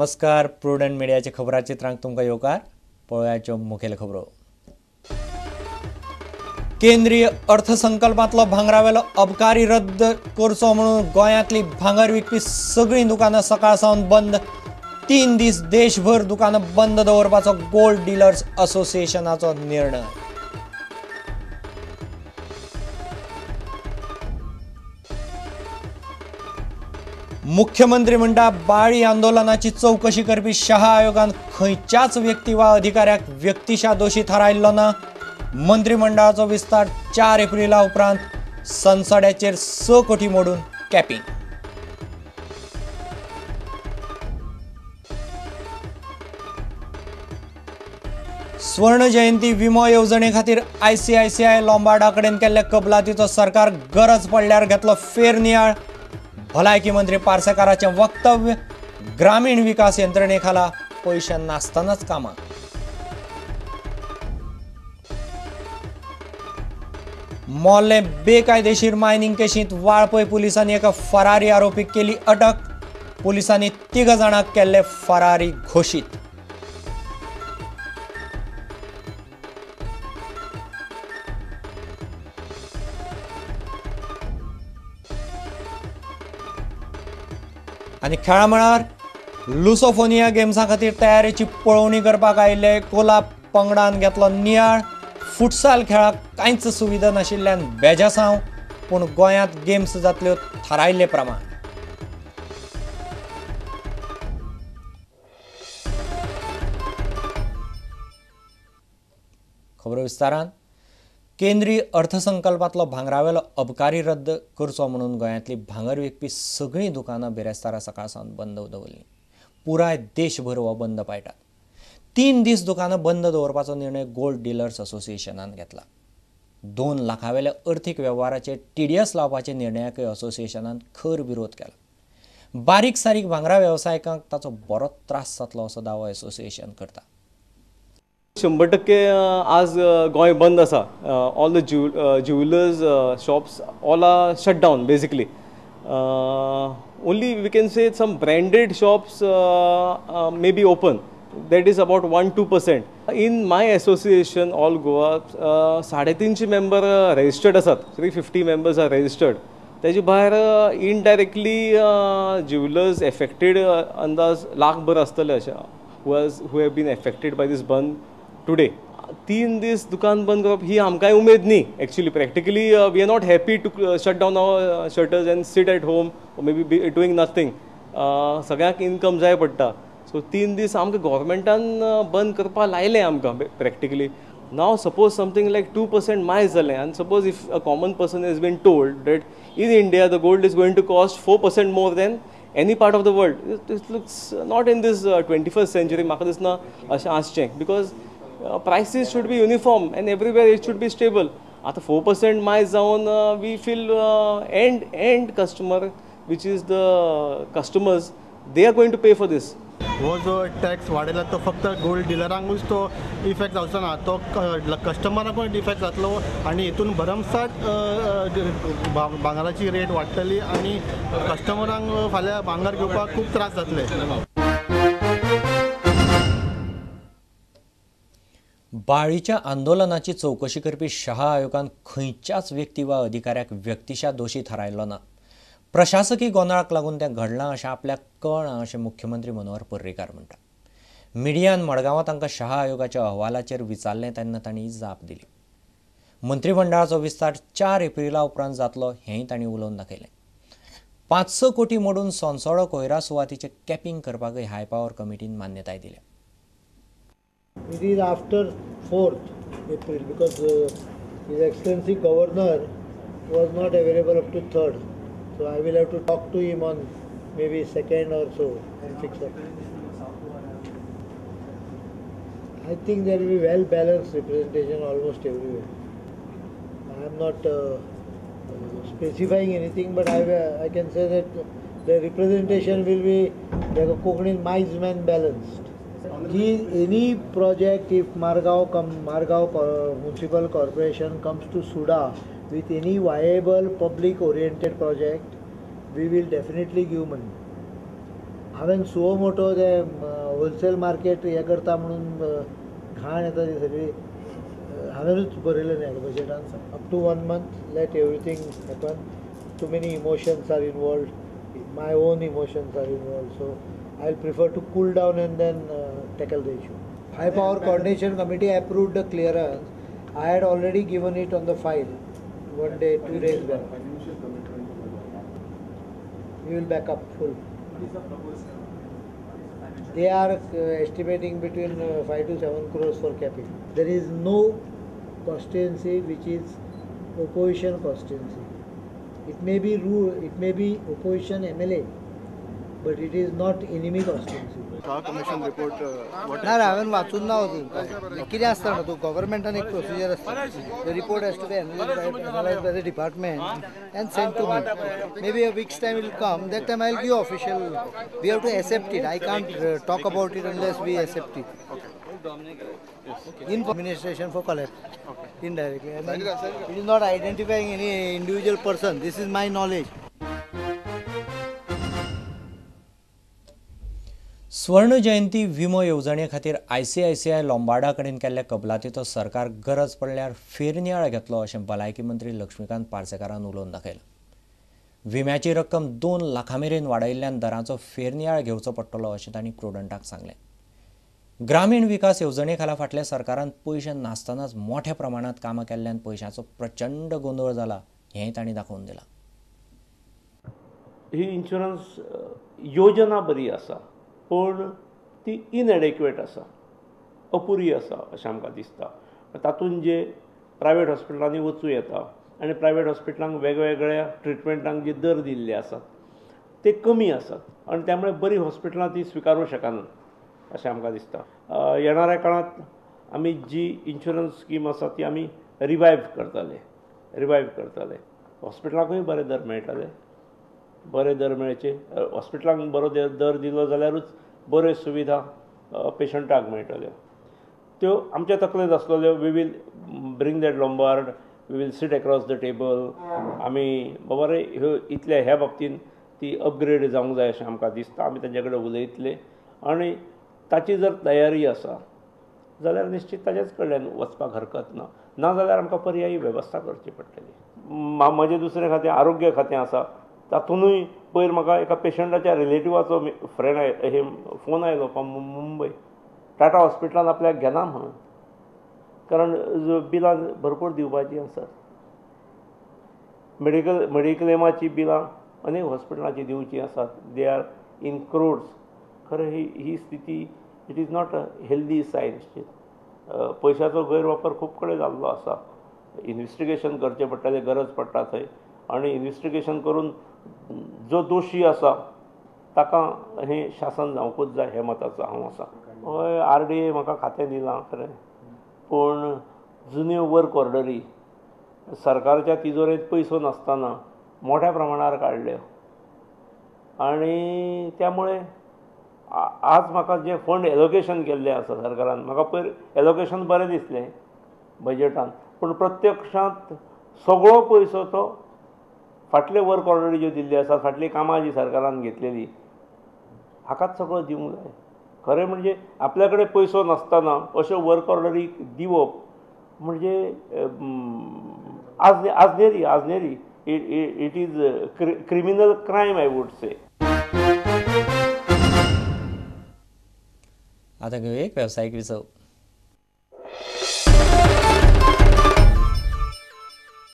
नमस्कार, प्रुडंट मिडियाचे खबराचित्रांक तुमकां येवकार. पळोवयाच्यो मुखेल खबरो. केंद्रीय अर्थसंकल्पांतलो भांगरावेलो अबकारी रद्द करचो म्हणून गोंयांतली भांगर विकपी सगळीं दुकानां सकाळ सावन बंद. 3 दीस देशभर दुकानां बंद दवरपाचो गोल्ड डिलर्स असोसिएशनाचो निर्णय. मुख्यमंत्री म्हणटा बाळी आंदोलनाची चौकशी करपी शहा आयोगान खंयच्याच व्यक्ती वा अधिकाऱ्याक व्यक्तिशा दोशी थारायल्लो ना. मंत्रिमंडळाचो विस्तार 4 एप्रिला उपरांत संसड्याचेर 6 कोटी मोडून कॅपिंग. स्वर्ण जयंती विमो येवजणे खातीर आयसीआयसीआय लॉम्बार्डा कडेन केल्ल्या कबलातीचो सरकार गरज पडल्यार घेतलो फेरनियाळ. भलायकी मंत्री पार्सेकाराचें वक्तव्य, ग्रामीण विकास यंत्रणे खाला पयशे नासतनाच कामां. मोर्लें बेकायदेशीर मायनिंग केशींत वाळपय पुलिसांनी एका फरारी आरोपीक केली अटक. पुलिसांनी 3 जाणांक केल्ले फरारी घोशीत. आनी खेळा मळार लुसोफोनिया गेम्सा खातीर तयारेची पळोवणी करपाक आयिल्ले कोलाब पंगडान घेतलो नियाळ. फुटसाल खेळाक कांयच सुविधा नाशिल्ल्यान बेजासांव, पूण गोंयांत गेम्स जातल्यो थारायल्ले प्रमाण. खबरो विस्तारान. केंद्रीय अर्थसंकल्पांतलो भांगरावेलो अबकारी रद्द करचो म्हणून गोंयांतली भांगर विकपी सगळीं दुकानां बिरेस्तारा सकाळ सावन बंद दवरलीं. पुराय देशभर हो बंद पाळटात. 3 दीस दुकानां बंद दवरपाचो निर्णय गोल्ड डिलर्स असोसिएशनान घेतला. 2 लाखावेल्या अर्थीक वेव्हाराचेर टीडीएस लावपाच्या निर्णयाकय असोसिएशनान खर विरोध केला. बारीक सारीक भांगरा वेवसायिकांक ताचो बरोच त्रास जातलो असो दावो असोसिएशन करता. 100% आज गोंय बंद आसा. All the jewellers shops all are shut down basically. Only we can say some branded shops may be open, that is about 1-2%. In my association all Goa 350 member registered आसात. 350 members are registered. तेजे भायर indirectly jewellers affected अंदाज लाखभर आसतले अशें who have been affected by this bandh today. 3 दीस दुकान बंद करप ही आमकांय उमेद न्ही. Actually practically we are not happy to shut down our shutters and sit at home may be doing nothing. सगळ्यांक इनकम जाय पडटा. सो 3 दीस आमकां गव्हर्मेंटान बंद करपाक लायलें आमकां practically. Now suppose something like 2% मायज जालें आनी suppose if a common person has been told that in India the gold is going to cost 4% more than any part of the world, it looks not in this 21st century. म्हाका दिसना अशें आसचें, because prices should be uniform and everywhere it should be stable. आतां 4% मायज जावन we feel end customer which is the customers, they are going to pay for this. हो जो tax वाडयला तो फक्त गोल्ड डिलरांकूच तो इफेक्ट जावचो ना, तो कस्टमराकूय इफेक्ट जातलो आनी हितून भरमसाठ भांगराची रेट वाडटली आनी कस्टमरांक फाल्यां भांगर घेवपाक खूब त्रास जातले. बाळीच्या आंदोलनाची चौकशी करपी शहा आयोगान खंयच्याच व्यक्ती वा अधिकाऱ्याक व्यक्तिशा दोशी थारायल्लो ना. प्रशासकी गोंदळाक लागून तें घडलां अशें आपल्याक कळ्ळां अशें मुख्यमंत्री मनोहर पर्रीकार म्हणटा. मिडियान मडगांवां तांकां शहा आयोगाच्या अहवालाचेर विचारलें तेन्ना तांणी जाप दिली. मंत्रिमंडळाचो विस्तार 4 एप्रिला उपरांत जातलो हेंय तांणी उलोवन दाखयलें. 5-6 कोटी मोडून सोनसोडो कोयरा सुवातीचें कॅपिंग करपाकय हाय पावर कमिटीन मान्यताय दिल्या. It is after 4th April because His Excellency Governor was not available up to 3rd. So I will have to talk to him on maybe 2nd or so and fix up. I think there will be well balanced representation almost everywhere. I am not specifying anything, but I can say that the representation will be like a Konkani mice man balanced. Any project, if Margao Municipal Corporation comes to SUDA with any viable public oriented project, we will definitely give money. हांवें suo motu ते wholesale market हें करता म्हणून घाण येता ती सगळी हांवेंनूच बरयलें न्ही बजेटान. Up to 1 month let everything happen. Too many emotions are involved, my own emotions are involved, so I will prefer to cool down and then tackle the issue. High power coordination committee approved the clearance. I had already given it on the file 1 day, 2 days back. We will back up full. They are estimating between 5 to 7 crores for capping. There is no constituency which is opposition constituency. It may be rule, it may be opposition MLA, but it is not enemy constituency. Commission report ना हांवें वाचून ना अजून. कितें आसता ना तूं गव्हर्मेंटान एक प्रोसिजर आसता. The report has to be analyse by the department and send to me. Maybe a week's time will come. That time I will give official. We have to accept it. I can't talk about it unless we accept it. In administration for collapse indirectly. I mean, it is not identifying any individual person. This is my knowledge. Swarna Jayanti विमो येवजणे खातीर ICICI लोंबार्डा कडेन केल्ल्या कबलातीचो सरकार गरज पडल्यार फेरनियाळ घेतलो अशें भलायकी मंत्री लक्ष्मीकांत पार्सेकारान उलोवन दाखयलां. विम्याची रक्कम 2 लाखां मेरेन वाडयिल्ल्यान दरांचो फेरनियाळ घेवचो पडटलो अशें तांणी प्रुडंटाक सांगलें. ग्रामीण विकास येवजणे खाला फाटल्या सरकारान पयशे नासतनाच मोठ्या प्रमाणांत कामां केल्ल्यान पयशांचो प्रचंड गोंदळ जाला हेंय तांणी दाखोवन दिलां. ही इन्शुरन्स योजना बरी आसा पूण ती इनएडेक्वेट आसा, अपुरी आसा अशें आमकां दिसता. तातूंत जे प्रायवेट हॉस्पिटलांनी वचूं येता आनी प्रायवेट हॉस्पिटलांक वेगवेगळ्या ट्रिटमेंटांक जे दर दिल्ले आसात ते कमी आसात आनी त्यामुळे बरीं हॉस्पिटलां ती स्विकारूंक शकनात अशें आमकां दिसता. येणाऱ्या काळांत आमी जी इन्शुरन्स स्कीम आसा ती आमी रिवायव करतले. हॉस्पिटलांकूय बरे दर मेळटले, बरे दर मेळचे. हॉस्पिटलांक बरो दर दिलो जाल्यारूच बऱ्यो सुविधा पेशंटाक मेळटल्यो. त्यो आमच्या तकलेंत आसलेल्यो. We will bring that Lombard, we will sit across the table. आमी बाबा रे ह्यो इतल्या ह्या बाबतीन ती अपग्रेड जावंक जाय अशें आमकां दिसता. आमी तांचे कडेन उलयतले आनी ताची जर तयारी आसा जाल्यार निश्चित ताच्याच कडल्यान वचपाक हरकत ना, ना जाल्यार आमकां पर्यायी वेवस्था करची पडटली. म्हजें दुसरें खातें आरोग्य खातें आसा, तातूंतूय पयर म्हाका एका पेशंटाच्या रिलेटिवाचो फ्रेंड हे फोन आयलो मुंबय टाटा हॉस्पिटलान आपल्याक घेना म्हणून, कारण बिलां भरपूर दिवपाचीं आसात. मेडिक्लेमाचीं बिलां अनेक हॉस्पिटलांची दिवचीं आसात. They are in crores. खरें ही स्थिती it is not a healthy sign. पयशाचो गैरवापर खूब कडेन जाल्लो आसा. इन्वेस्टिगेशन करचें पडटलें, गरज पडटा थंय, आनी इन्वेस्टिगेशन करून जो दोशी आसा ताका हें शासन जावंकूच जाय हे मताचो हांव आसा. हय, RDA म्हाका खातें दिलां खरें, पूण जुन्यो वर्क ऑर्डरी सरकारच्या तिजोरेंत पयसो नासतना मोठ्या प्रमाणार काडल्यो आनी त्यामुळे आज म्हाका जें फंड एलोकेशन केल्लें आसा सरकारान, म्हाका पयर एलोकेशन बरें दिसलें बजेटान, पूण प्रत्यक्षांत सगळो पयसो तो फाटले वर्क ऑर्डरी ज्यो दिल्ल्यो आसात, फाटलीं कामां जी सरकारान घेतलेली हाकाच सगळो दिवंक जाय. खरें म्हणजे आपल्या कडेन पयसो नासतना अश्यो वर्क ऑर्डरी दिवप म्हणजे आजनेरी आजनेरी it is criminal crime I would say. आतां घेवया एक वेवसायीक विसव.